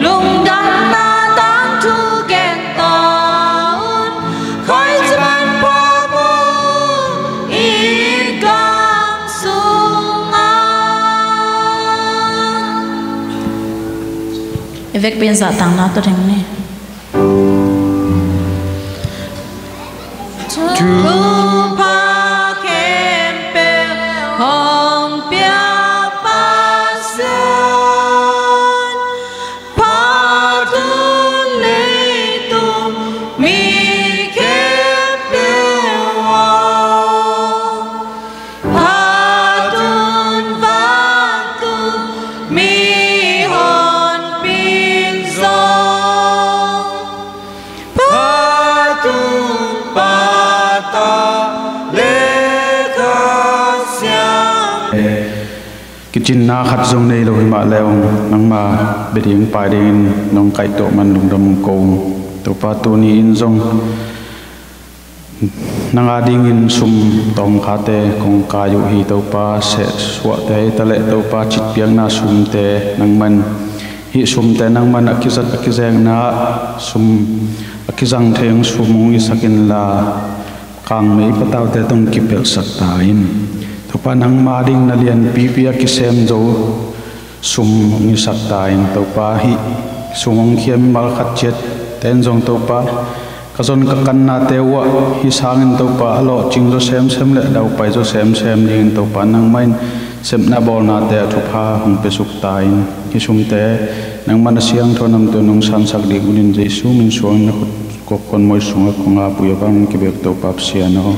lungdamna tangthu gen ta un. Khaici manpha vawng, i gam sungah. I vekpi in zahtakna tawh ding ni. Thupha khempeuh hong pia Pasian, phatun leitung mi khempeuh aw. Phatun vantung mihonpi zong, phatun pata le Kha Siangtho. Kicinna khat zong nei lo hi mah leh ong, nangma bia ding pai dingin nong kaihtuah man lungdam ko ung. Topa, tuni in zong nang a dingin sum tawngkhate kong kai uh hi Topa, sehsuahte hi ta leh Topa, citpiakna sumte nangman, hih sumte nangman a kizat a kizekna ah sum a kizang thei hong sum hong hisak inla, kangmei pataute tawh hong kipelhsak ta in. Topa, nangma ding na lianpipi a kisem zo sum hong hisak ta in Topa, hih sum hong khia mimal khat ciatte in zong Topa, ka zon ka kannate uh ah hih sangin Topa, a lawhcing zaw semsem le a daupai zaw semsem dingin Topa, nangmah in sepna bawlnate ah thupha hong piasuk ta in. Hih sumte nangmah na siangtho namtui in hong sansak ding un in Jesu min suangin na khut kawk khuan mawi sungah kong ap uh hi a, vanglian kibek Topa Pasian aw.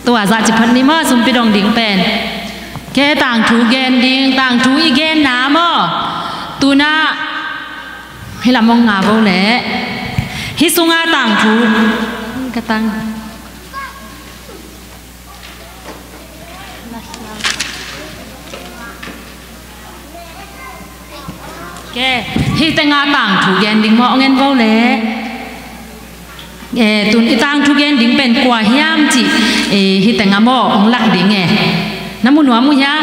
Tua zah ci phat ni maw, sumpi dong ding pen. Ke tangthu gen ding, tangthu i genna maw. Tunah hih lam hong nga vo leh. Hih sungah tangthu ka tang. Ke, hih tengah tangthu gen ding maw, hong en vo leh. Eh, tun i tangthu gen ding pen kua hiam cih, eh, hih tengah maw, hong lak ding e. Na mu nuam uh hia?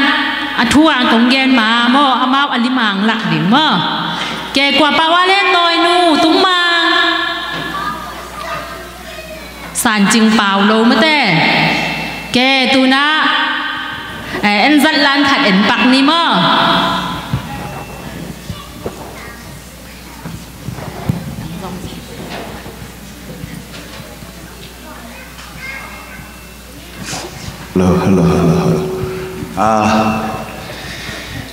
A thu a kong gen ma maw, amau a lim a hong lak ding maw. Ke kua pau a le Tawinu, Tung Mang. San Cing Pau lo mate. Ke tunah, eh, en zat lan khat en pak ni maw. Hello, hello, hello, hello. Ah,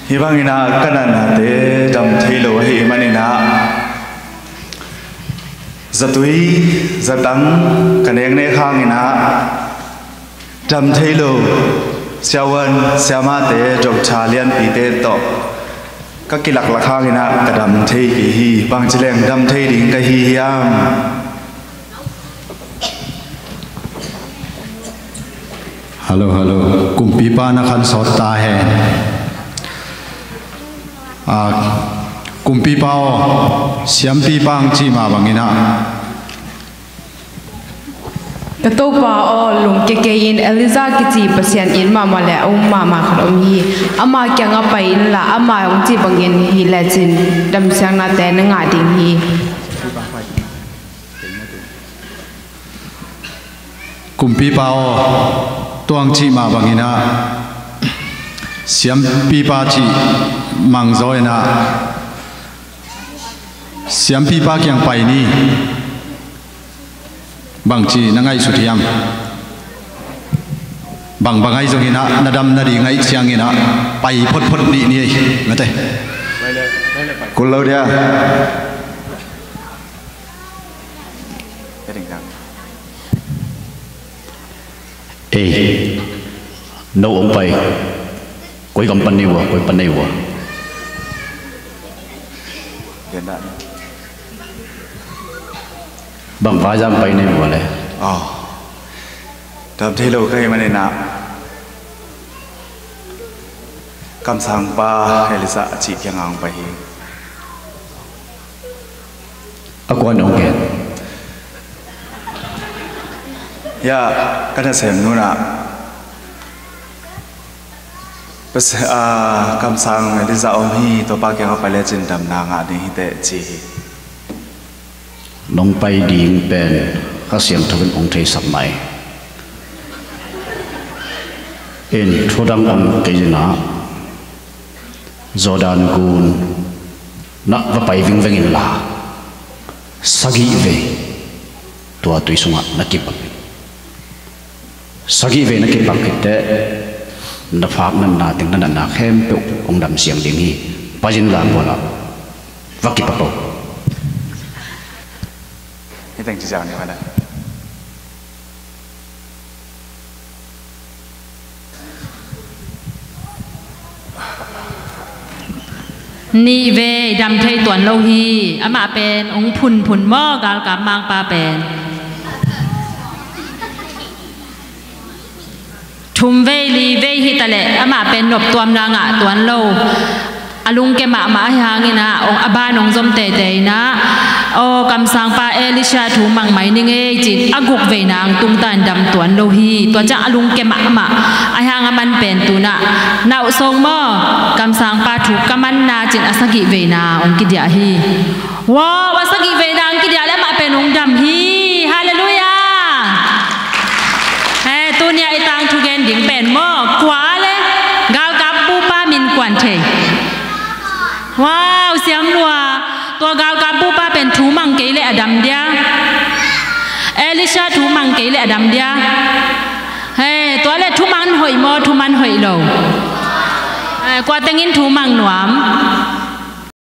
hih bangin ah ka natnate dam thei lo ahih manin ah zatui zatang ka neknek hangin ah dam thei lo siavuan siamate, doctor lianpite tawh ka kilaklak hangin ah ka dam thei kei hi. Bangci leng dam thei ding ka hi hiam? Hello, hello. Kumpipa na khan sawt ta hen. Ah, kumpipa aw, siampipa ang cih mah bangin ah. Ka Topa aw, lungkia kei in, Elijah kici Pasian it mahmah le a um mahmah khat om hi. Ama kiangah pai inla, ama hong cih bangin hi lecin damsiaknate na ngah ding hi. Kumpipa aw, tua ang cih mah bangin ah siampipa cih mangzaw in ah siampipa kiang pai ni. Bangci na ngaihsut hiam? Bangbang ahi zongin ah na dam nading ahih ciangin ah pai photphot dih ni ei, mate. Kul lo dia. Ei, no hong pai. Koi gam pan nei ua, koi pan nei ua. Bang vai zam pai nei ua le. Oh. Dam thei lo ka hih manin ah kamsangpa Elijah a cih kiangah hong pai hi. A kuan hong gen? Ya, ka nasem nunah Pas-, ah, kamsang Elijah om hi, Topa kiangah pai lecin damna ngah ding hi teh ci hi. Nong pai ding pen Kha Siangtho in hong theisak mai. In thudang om kei inah Jordan gun na va pai vingveng inla sagih vei tua tui sungah na kipak in. Sagih vei na kipak khit teh na phak natna teng na natna khempeuh hong dam siang ding hi. Pai inla gualah va kipak o. Hi teng ci siang ni mana. Nih vei dam thei tuan lo hi. Amah pen hong phunphun maw, galkap mangpa pen? thum vei li vei hi ta leh amah pen noptuamna ngah tuan lo. A lungke mahmah ahi hangin ah, ong a ban ong zom teitei in ah, aw, kamsangpa Elisha thu mang mai ning ei ci-in a guk veina ang tungtan dam tuan lo hi. Tua ciang a lungke mahmah ahi hang a man pen tu-in ah, na uh song maw, kamsangpa thu ka manna ci-in a sagih veina ong kidiah hi. Wow, a sagih veina ang kidiah leh amah pen ong dam hi. Halleluiah. He, tuni-ah i tangthu gen ding pen maw, kua leh galkap bupa min kuan thei? Wow, siam lua. Tua galkap bupa pen thu mang kei leh a dam dia? Elisha thu mang kei leh a dam dia? He, tua leh thu man hoih maw, thu man hoih lo? He, kua tengin thu mang nuam?